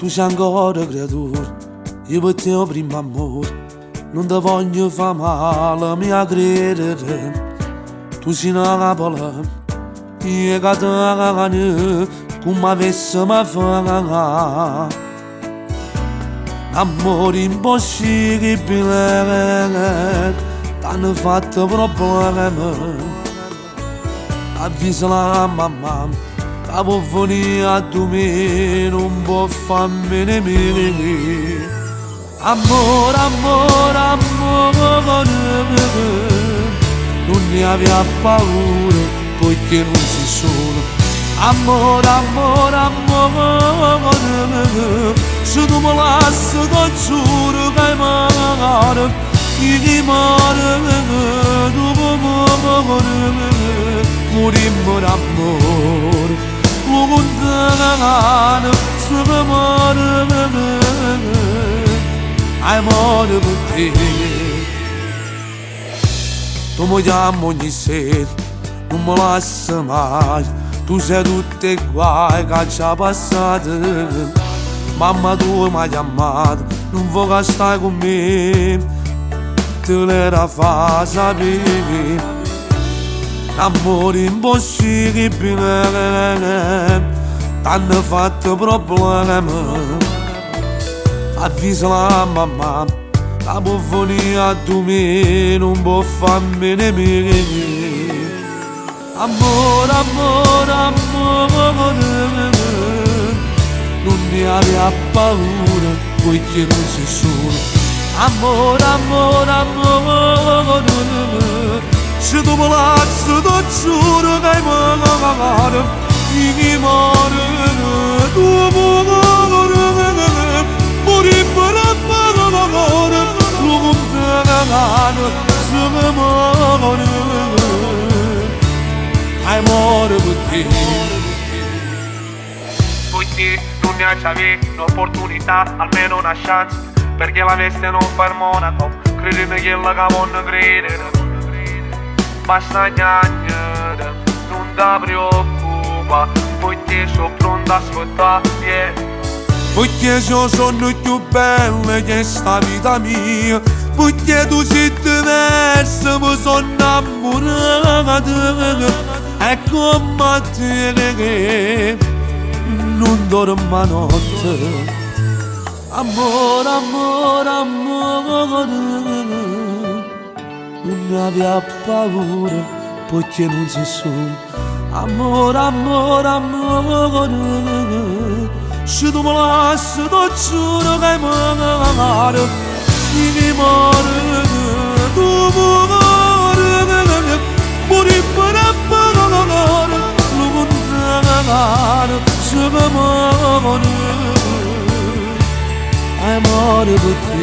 Tu sei ancora creatura, io per te ho primo amore, non ti voglio far male, mi credere. Tu sei una capola, io catane, come avesse ma fa. Amore impossibile, t'hanno fatto problema. Avvisa la mamma, che può venire a dormire, non può farmi nemmeno. Amore, amore, amore, non ne aveva paura, poiché non si solo. Amore, amore, amore, se tu mi lasci ti giuro che muore, che muore, tu muore, morimmo d'amore, lontano, se muore, amore per te. Tu mi chiami ogni sera, non mi lasci mai, tu sei tutte guai che ci ha passato. Mamma tu mi hai chiamato, non vuoi che stai con me, te l'era fa sapere. Amore impossibile, t'hanno fatto problema. Avvisa la mamma, la può venire a dormire, non può farmi nemmeno. Amore, amore, amore, non ne aveva paura, poiché non sei solo. Amore, amore, amore, se tu mi lasci ti giuro che muore, che muore, tu muore, morimmo d'amore, lontano, se muore, amore per te. Poiché non ne avevi un'opportunità, almeno una chance, perché la veste non fa il monaco, credimi che la cavonna credere. Basta chiacchiere, non ti preoccupa, poiché sono pronto a aspettare, yeah. Perché io sono più bella che sta vita mia, perché tu sei diversa, mi sono innamorato, e come te non dormo a notte. Amore, amore, amore, non aveva paura, perché non sei solo. Amore, amore, amore, se tu mi lasci ti giuro che muore, che muore, tu muore, morimmo d'amore, lontano, se muore, amore per te.